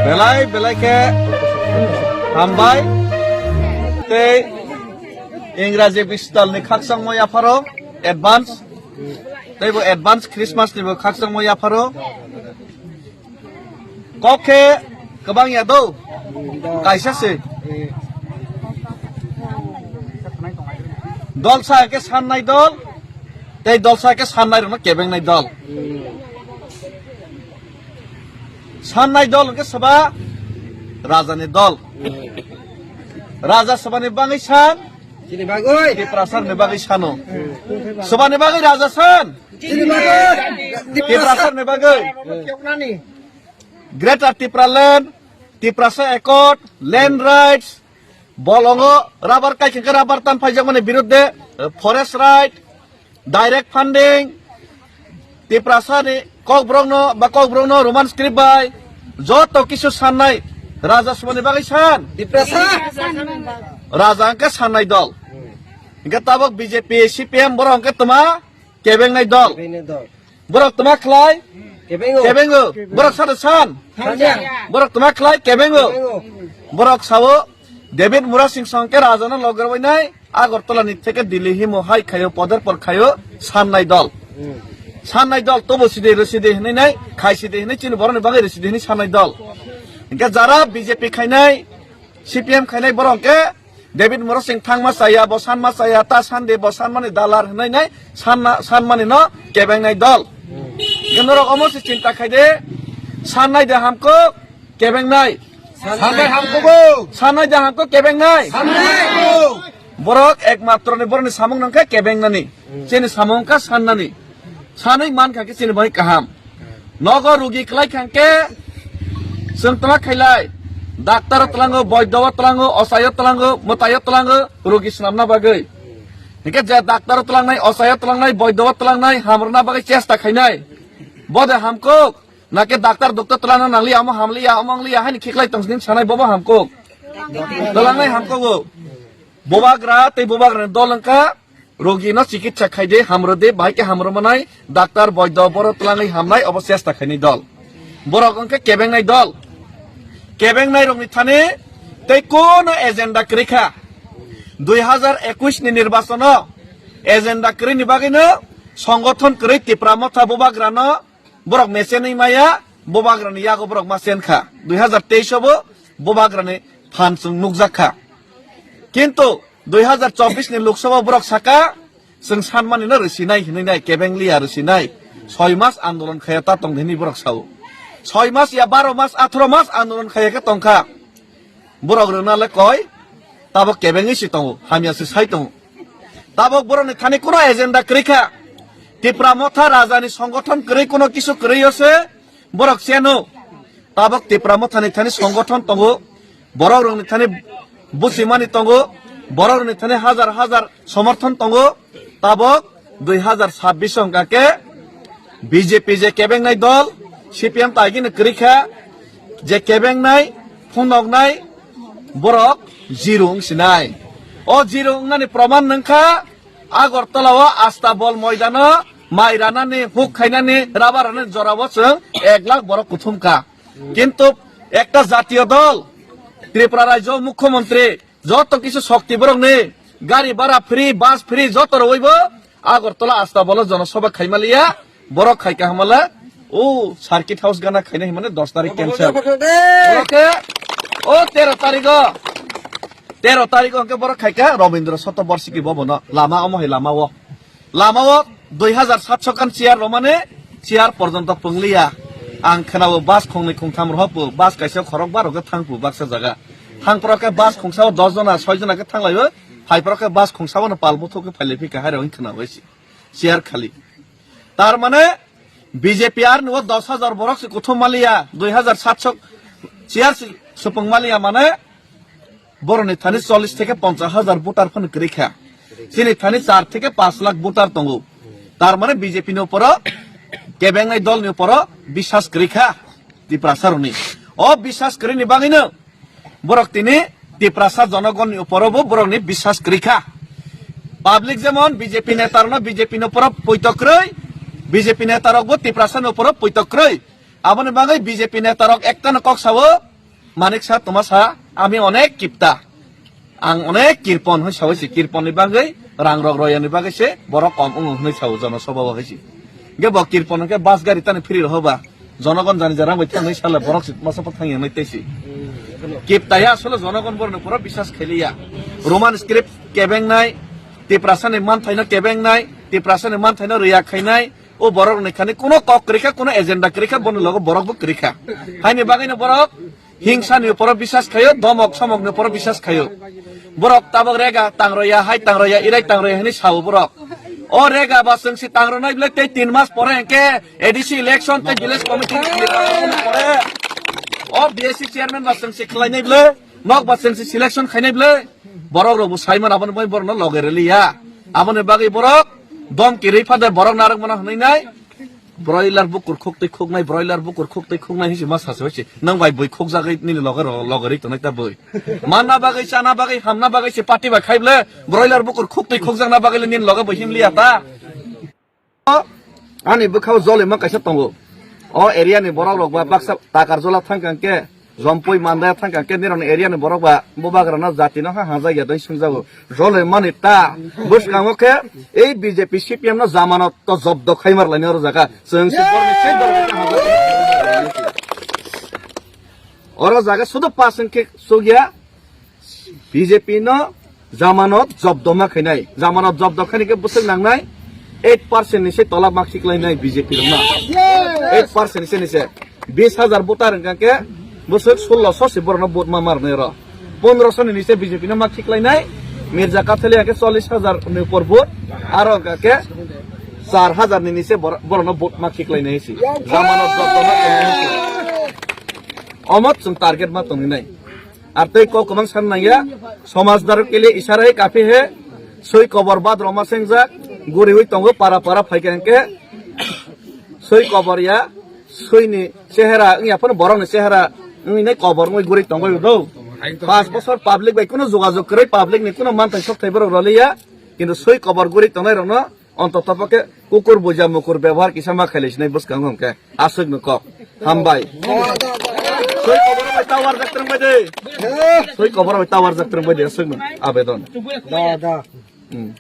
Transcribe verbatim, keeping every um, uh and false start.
Belai belai khe hambai tei Ingraji Bistal ni khakchangma yapharo advance tei bo advance Christmas ni bo khakchangma yapharo. Kok khe kwbang ya do, kaisa se. Dol sa khe sannai dol, tei dol sa khe sannai rokno kebengnai dol. Sannai dol hwnkhe soba rajani dol. Raja sobani bagwi san, Chini bagwi. Tiprasani bagwi sano. Sobani bagwi raja san. Chini bagwi. Tiprasani bagwi. Greater Tipraland, Tiprasa Accord, land rights, bolongo rubber kaikhingkhe rubber tan phaijakmani birudde, forest right, direct funding, Tiprasani kokborokno ba kokborokno Roman script bai joto kisu sannai raja sobani bagwi san. Tiprasa. Raja hwnkhe sannai dol. Hwnkhe tabok B J P, C P M borok hwnkhe toma kebengnai dol. Kebengnai dol. Borok toma khlai? Kebengo. Kebengo. Borok sado san? Sanya. Borok toma khlai? Kebengo. Kebengo. Borok sao David Murasing song khe rajano logar wainai Agartala ni theke Delhi himo hai khaio, poder por khaio, sannai dol. Hmm. Sannai dol, tobo sidi, rwsidi hinwi nai, khai sidi hinwi chini borokni bagwi rwsidi hinwi sannai dol. Hwnkhe jara B J P khainai, C P M khainai borok hwnkhe David Murasing thangma chaya, bo sanma chaya, ta sande, bo sanmani dalar hinwi nai, sanna, sanmani no kebengnai dol. Hwnkhe norok omo se chinta khaide, sannai de hamkuk, kebengnai. Sannai hamkuk. Sannai de hamkuk, kebengnai. Sannai hamkuk. Borok ekmatro ni borokni samung nangkha kebengnani. Hmm. Chini samung wngkha sannani. Sanwi mankha khe chini bai kaham. Nogo rugi kwlai kha khe chwng toma khailai. Doctor o tlango, boido o tlango, ochaio tlango, mwtaio tlango, rugi swnamna bagwi. Hwnkhe je doctor o tlangnai, ochaio tlangnai, boido o tlangnai, hamrwna bagwi chesta khainai. Bode hamkuk. Nakhe doctor doktor twlangna nangliya, omo hamliya, omo wngliya, haini khiklai tongsini sanai bobo hamkuk. Twlangnai hamkuk o. Bubagra tei bubagrani dol wngkha, rogino chikitsa khaide, hamrwde, bahai khe hamrwmanai, doctor, boido, boro twlangwi hamnai, obo chesta khainai dol. Borok wngkha kebengnai dol. Kebengnai rokni thani tei kono agenda kwrwi kha. Dui hazar ekush ni nirbachono agenda kwrwini bagwino songothon kwrwi Tipra Motha bubagrano borok mechenwi maya, bubagrani yago borok ma chen kha. Dui hazar teis o bo bubagrani phan chwng nukjak kha. Kintu dui hazar chobbish ni Lok Sabha borok saka, chwng sanmani no rwsinai hinwi nai, kebeng liya rwsinai. Soi mas andolon khaya ta tong hinwi borok sao. Soi mas ya baro mas, atharo mas andolon khaya khe tong kha. Borok rwna le koi, tabok kebengwi se tongo, hamya se sai tongo. Tabok borokni thani kuno agenda kwrwi kha. Tipra Motha rajani songothon kwrwi, kuno kisu kwrwi o se borok cheno. Tabok Tipra Mothani thani songothon tongo, borok rokni thani buchimani tongo, borok rokni thani hajar hajar somorthon tongo. Tabok dui hazar sabbish wngkha khe B J P je kebengnai dol, C P M taigini kwrwi kha, je kebengnai, phunuknai borok zero wngsinai. O zero wngnani proman wngkha Agartala o Asta Bol moidano mai ranani, huk khainani, rubber rani jorao chwng ek lakh borok kuthum kha. Kintu ekta jatiyo dol, Tripura rajyo mukhyamantri, joto kisu shokti borokni gari bhara free, bus free, joto rwui bo Agartala Asta Bol o jonosabha khaimaliya, borok khai kahamala, o circuit house gana khaina himani dos tarik cancel. Oke, o tero tarigo, tero tarigo hwnkhe borok khaika Rabindra Shatobarshiki Bhavan o, lama omo hai lama o. Lama o dui hazar satso khan chair romani, chair porjonto pungliya. Ang khwnao bus khongnwi khongtham rohorphu, bus kaisa khorok baro khe thangphu baksa jaga. Thangphuru khe bus khongsa o dos jona, soi jona khe thanglaio, phaiphuru khe bus khongsa o no pal muthuk khe phailai phika hairok wng khwnao isi. Chair khali. Tar mane B J P ar nugo dos hajar borok se kuthum maliya, dui hazar satso chair se Tupung maliya mane borokni thani chollish theke ponchash hajar voter phano kwrwi kha. Chini thani char theke panch lakh voter tongo. Tar mane B J P ni uporo kebengnai dol ni uporo biswas kwrwi kha Tiprasa rokni. O biswas kwrwi ni bagwi no borok tini Tiprasa jonogon ni uporo bo borok ni biswas kwrwi kha. Public jemon B J P neta rokno B J P ni uporo poito kwrwi, B J P neta rok bo Tiprasa ni uporo poito kwrwi. Aboni bagwi B J P neta rok ekta no kok sao, Manik sa, toma sa, ami onek kipta. Ang onek kirpon hwnwi sawi si, kirpon ni bagwi, rang rok roya ni bagwi se, borok kom wngo hwnwi sao jono soba o hai si. Ge bo kirpon ke bus gari tani free rohoba. Jonogon jani jarang bai thangnai sala borok si masa pa thangya nai tesi. Kipta ya asole jonogon borno pura biswas kheliya. Roman script kebengnai, Tiprasa ni manthaino kebengnai, Tiprasa ni manthaino riya khainai, o borok ni khani kuno kok kwrwi kha, kuno agenda kwrwi kha, boni logo borok bo kwrwi kha. Haini bagwi no borok hingsa ni uporo biswas khayo, domok somok ni uporo biswas khayo. Borok tabok rega tangroya, hai tangroya, irai tangroya hwnwi sao borok. O rega ba chwng si tangro nai bwle tei tin mas pore hwnkhe A D C election tei village committee ni pore. O B S C chairman ba chwng si khlai nai bwle, nok ba chwng si selection khai nai bwle. Borok rok bo sai man aboni bai borok no loge rwliya. Aboni bagwi borok dom kirwi phade borok narwk mano hwnwi nai. Broiler bukur khuk twi khuknai, broiler bukur khuk twi khuknai hinsi ma sasu hinsi. Nang bai bui khuk jagwi nini loge ro-, loge ri tongnai ta bui. Manna bagwi, chana bagwi, hamna bagwi se party bai khai ble, broiler bukur khuk twi khuk jakna bagwi le nini loge bui himliya ta. Ani bwkhao jolima kaisa tongo. O area ni borok rok ba baksa takar jola thang kang khe, jompui mandaya thang kang khe, nirok ni area ni borok ba bubagra no jati no ha hajak ya doi sungjago. Joloi mani ta bwskango khe ei B J P C P M no jamanot to jobdo khaimar laini oro jaga. Chwng se borni se borni ta hajak. Oro jaga sudo pass wngkhe sugya B J P no jamanot jobdo ma khainai. Jamanot jobdo khaini khe bwswk nangnai eight percent ni se tola ma khiklainai B J P rok no. Eight percent ni se ni se. Bis hajar voter wngkha khe bwswk sullo so se borok no vote ma mar nai ro. Pondro so ni ni se B J P no ma khiklainai. Mirza Kathali hwnkhe chollish hajar ni upor vote. Aro wngkha khe char hajar ni ni se bor-, borok no vote ma khiklainai si. Jamanot jobdo ma khainai si. Omo chwng target ma tongwi nai. Ar tei kok kwbang san nangya, somaj daro ke liye ishara hi kafi hai, soi kobor bad roma sengjak, guriwi tongo para para phaikha hwnkhe, soi kobor ya, soi ni chehera wngya phano borok ni chehera wngwi nai kobor wngwi guri tongwi do. Panch bosor public bai kuno jogajog kwrwi, public ni kuno manthai sokthai borok roliya, kintu soi kobor guri tongnai rokno Ontoto pokhe kukur buja mukur bebohar kisa ma khailai sinai bwskango hwnkhe aswk no kok. Hambai. Soi kobor bai tower jak trwng bai de. Soi kobor bai tower jak trwng bai de aswk no abedon. Da, da. Hmm.